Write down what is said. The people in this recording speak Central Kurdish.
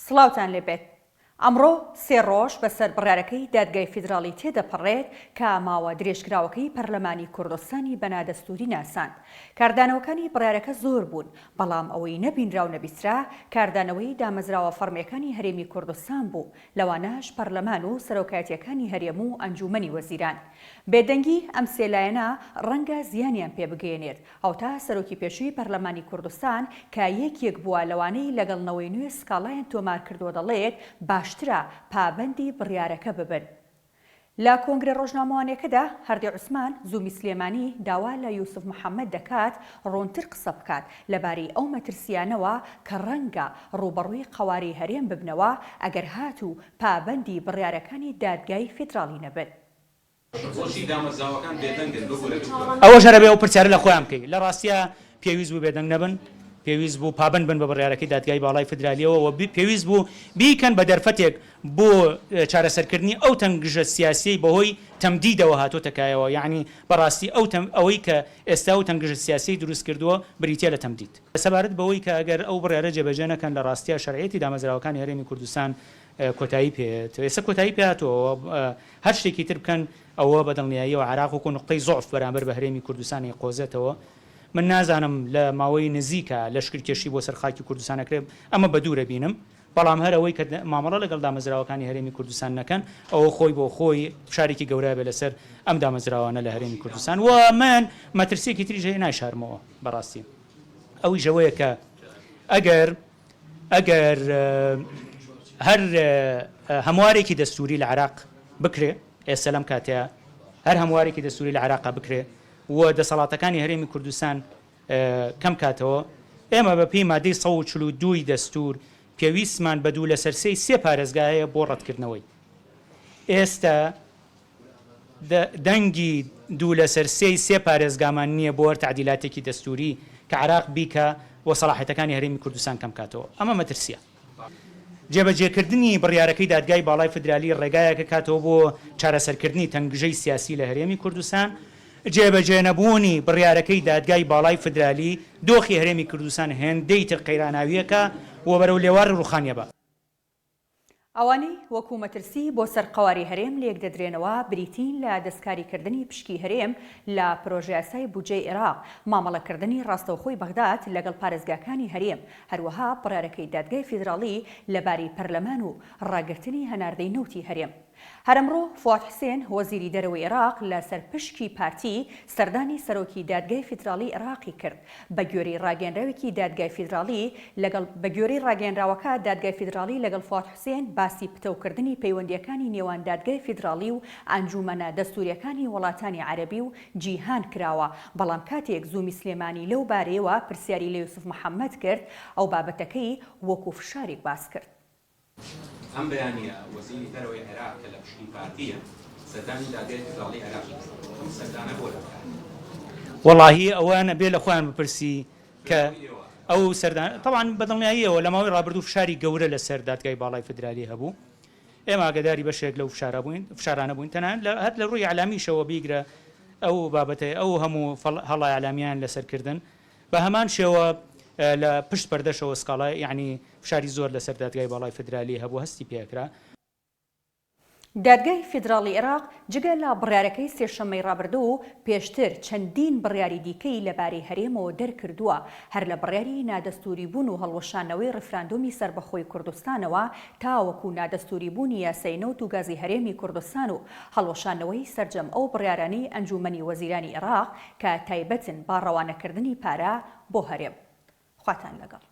سڵاوتان لێبێت. ئەمڕۆ سێ ڕۆژ بەسەر بڕیارەکەی دادگای فیدراڵی تێدەپەڕێت کە ماوە درێژکراوەکەی پەرلەمانی کوردستانی بە نادەستووری ناساند. کاردانەوەکانی بڕیارەکە زۆر بوون، بەڵام ئەوەی نەبینرا و نەبیسترا کاردانەوەی دامەزراوە فەڕمییەکانی هەرێمی کوردستان بوو، لەوانەش پەرلەمان و سەرۆکایەتییەکانی هەرێم و ئەنجوومەنی وەزیران. بێدەنگی ئەم سێ لایەنە ڕەنگە زیانیان پێ بگەیەنێت، هاوتا سەرۆکی پێشووی پەرلەمانی کوردستان کە یەکێک بووە لەوانەی لەگەڵ نەوەی نوێ سکاڵایان تۆمارکردووە دەڵێت باشترە پابەندی بڕیارەکە ببن. لە کۆنگرە ڕۆژنامەوانیەکەدا هەردی عوسمان زومی سلێمانی داوا لە یوسف محەمەد دەکات ڕوونتر قسە بکات لەبارەی ئەو مەترسییانەوە کە ڕەنگە ڕووبەڕووی قەوارەی هەرێم ببنەوە ئەگەر هاتوو پابەندی بڕیارەکانی دادگای فیدراڵی نەبن. بۆچی دامەزراوەکان بێدەنگن؟ ببورە دکتۆر. ئەوەش هەر ئەبێ ئەو پرسیارە لە خۆیان بکەی. لە ڕاستیا پێویست بوو بێدەنگ نەبن، پێویست بوو پابەند بن بە بڕیارەکەی دادگای باڵای فیدرالییەوە و پێویست بوو بیکەن بە دەرفەتێک بۆ چارەسەرکردنی ئەو تەنگژە سیاسییەی بەهۆی تەمدیدەوە هاتۆتە کایەوە، یەعنی بە ڕاستی ئەو ئەوەی کە ئێستا ئەو تەنگژە سیاسییەی دروست کردووە بریتییە لە تەمدید. سەبارەت بەوەی کە ئەگەر ئەو بڕیارە جێبەجێ نەکەن لە ڕاستیا شەرعیەتی دامەزراوەکانی هەرێمی کوردستان کۆتایی پێ ئێستا کۆتایی پێ هاتووە هەر شتێکی تر بکەن ئەوە بە دڵنیاییەوە عێراق وەکو نوقتەی زوعف بەرامبەر بە هەرێمی کوردستان ئەیقۆزێتەوە. من نازانم لە ماوەی نزیکا لەشکرکێشی بۆ سەر خاکی کوردستان ئەکرێ، ئەمە بە دوور ئەبینم، بەڵام هەر ئەوەی کە مامەڵە لەگەڵ دامەزراوەکانی هەرێمی کوردستان نەکەن ئەوە خۆی بۆ خۆی فشارێکی گەورە ئەبێ لەسەر ئەم دامەزراوانە لە هەرێمی کوردستان و من مەترسییەکی تریش هەیە نایشارمەوە بەڕاستی ئەویش ئەوەیە کە ئەگەر ئەگەر هەر هەموارێکی دەستووری لە عێراق بکرێ، ئێستا لەم کاتەیا هەر هەموارێکی دەستووری لە عێراقا بکرێ و دەسەڵاتەکانی هەرێمی کوردستان کەم کاتەوە، ئێمە بە پێی مادەی 142 ی دەستوور پێویستمان بە دوو لەسەر سێی سێ پارێزگا هەیە بۆ ڕەتکردنەوەی. ئێستا دەنگی دوو لەسەر سێی سێ پارێزگامان نییە بۆ هەر تەعدیلاتێکی دەستووری کە عێراق بیکا و سەڵاحیەتەکانی هەرێمی کوردستان کەم کاتەوە. ئەمە مەترسییە. جێبەجێکردنی بڕیارەکەی دادگای باڵای فیدرالی ڕێگایەک ئەکاتەوە بۆ چارەسەرکردنی تەنگژەی سیاسی لە هەرێمی کوردستان. جێبەجێنەبوونی بڕیارەکەی دادگای باڵای فیدرالی دۆخی هەرێمی کوردستان هێندەی تر قەیراناوییەکا و بەرەو لێواری ڕووخان یەبا. ئەوانەی وەکو مەترسی بۆ سەر قەوارەی هەرێم لێکدەدرێنەوە بریتین لە دەستکاریکردنی پشکی هەرێم لە پرۆژەیاسای بودجەی عێراق، مامەڵەکردنی ڕاستەوخۆی بەغداد لەگەڵ پارێزگاکانی هەرێم، هەروەها بڕیارەکەی دادگای فیدراڵی لەبارەی پەرلەمان و ڕاگرتنی هەناردەی نەوتی هەرێم. هەر ئەمڕۆ فواد حوسێن، وەزیری دەرەوەی عێراق لەسەر پشکی پارتی سەردانی سەرۆکی دادگای فیدراڵی عێراقی کرد. بەگوێرەی ڕاگەیەنراوێکی دادگای فیدراڵی لەگەڵ بەگوێرەی ڕاگەیەنراوەکە دادگای فیدراڵی لەگەڵ فواد حوسێن باسی پتەوکردنی پەیوەندییەکانی نێوان دادگای فیدراڵی و ئەنجوومەنە دەستوورییەکانی وڵاتانی عەرەبی و جیهان کراوە، بەڵام کاتێک زوومی سلێمانی لەو بارەیەوە پرسیاری لە یوسف محەمەد کرد ئەو بابەتەکەی وەکو فشارێک باس کرد. ئەم بەیانییە وەزیری دەرەوەی عێراق کە لە پشکی پارتییە، سەردانی دادگای فیدراڵی عێراقی کرد. ئەم سەردانە بۆ دەکات؟ وەڵاهی ئەوەیان ئەبێ لە خۆیان بپرسی کە ئەو سەردانە، تەبعەن بە دڵنیاییەوە لە ماوەی ڕابردوو فشاری گەورە لەسەر دادگای باڵای فیدرالی هەبوو، ئێمە ئاگاداری بەشێک لەو فشارە بووین، فشارانە بووین، تەنانەت لە هەر لە ڕووی ئیعلامیشەوە بیگرە ئەو بابەتەی ئەو هەموو هەڵە ئیعلامییان لەسەر کردن، بە هەمان شێوە لە پشت پەردەشەوە سکاڵای یەعنی فشاری زۆر لەسەر دادگای باڵای فیدرالی هەبوو هەستی پێکرا. دادگای فیدراڵی عێراق جگە لە بڕیارەکەی سێشەممەی ڕابردوو، پێشتر چەندین بڕیاری دیکەی لەبارەی هەرێمەوە دەرکردووە، هەر لە بڕیاری نادەستووریبوون و هەڵوەشاندنەوەی ڕیفراندۆمی سەربەخۆی کوردستانەوە تاوەکو نادەستووریبوونی یاسای نەوت و گازی هەرێمی کوردستان و هەڵوەشاندنەوەی سەرجەم ئەو بڕیارانەی ئەنجوومەنی وەزیرانی عێراق کە تایبەتن بە ڕەوانەکردنی پارە بۆ هەرێم. خواتان لەگەڵ.